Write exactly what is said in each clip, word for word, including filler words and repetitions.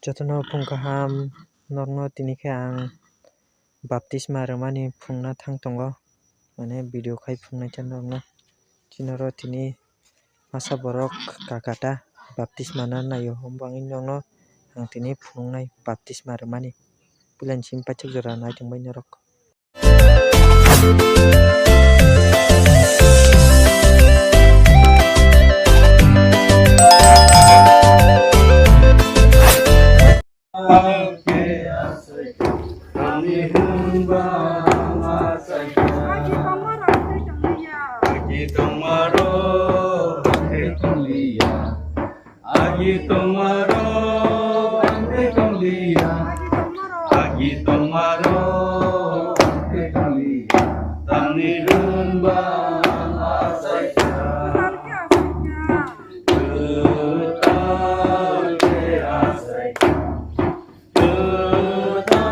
Jotono phung kaham, norokno tini khe ang baptisma rwmani phungna thang tongo, mane video khai phungnai khe norokno. Chini oro tini masa borok kakata baptisma na naio, omo bagwi norokno ang tini phunuknai baptisma rwmani. Puilani simi paithak jora nai tongbai norok. Agi tongmaro ang tei tongliya. Agi tongmaro ang tei tongliya. Tamni hwnba ang achaikha. Kwtal khe achaikha. Kwtal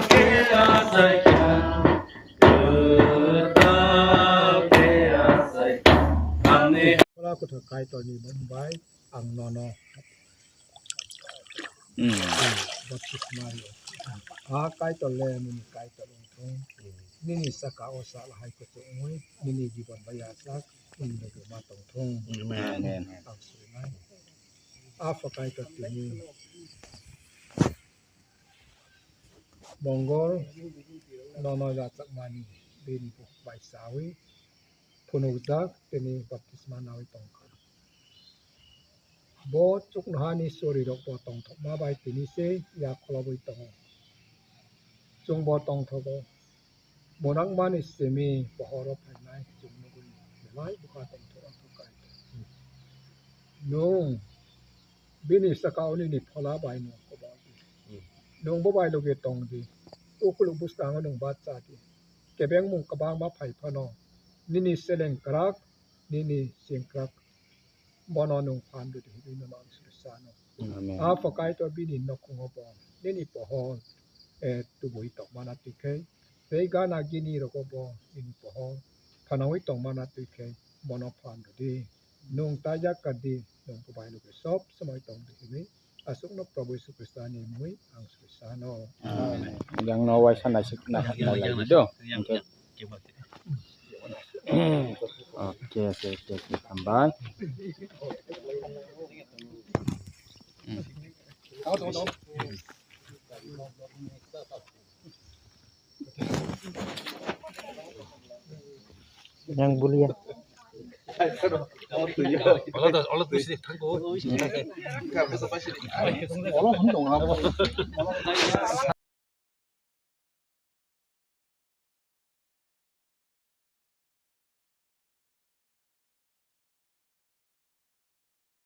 khe achaikha. Kwtal khe achaikha. Tamni Phola Kwthar Kaitorni mung bai ang nono baptisma rw. A Kaitor le nini Kaitor wng thung. Nini saka o sal hai kuchuk wngwi nini jibon bai yachak wngwi ma tong thung. Amen. Ang swinai. Apha Kaitor tini Mongol nono yachakmani bini bukhuk bai chawi phunukjak tini baptisma nawi tongkha. Bo chuknohani chorirokbo tongthokma bai tini se yak kholobwi tongo. Chwngbo tongthogo. Monangmani simi pohoro phainai chwng nugwi belai bwkha tongthok wngkha Kaitor. Nwng bini saka o nini phola bai no kobo di. Nwng bo bai logi tong di. Ukuluk bwskango nwng bacha di. Kebengmung kwbangma phai phano nini seleng kwrak, nini sengkrak bono nwng phan rwdi hwnwi nono ang suri sano. Amen. Apha Kaitor bini nokhungo bo nini pohor, eh, tubui tongmana twi khe, tei gana gini rogo bo nini pohor phanaui tongmana twi khe bono phan rwdi. Nwng ta yak ka di, nwng bubai logi sob somoi tong di hwnwi aswkno Probhu Jisu Khristani mungwi ang suri sano. Amen. Yang no waisa naisik na, na lagi do. Oke, oke, oke, oke, hambai. Yang bulia.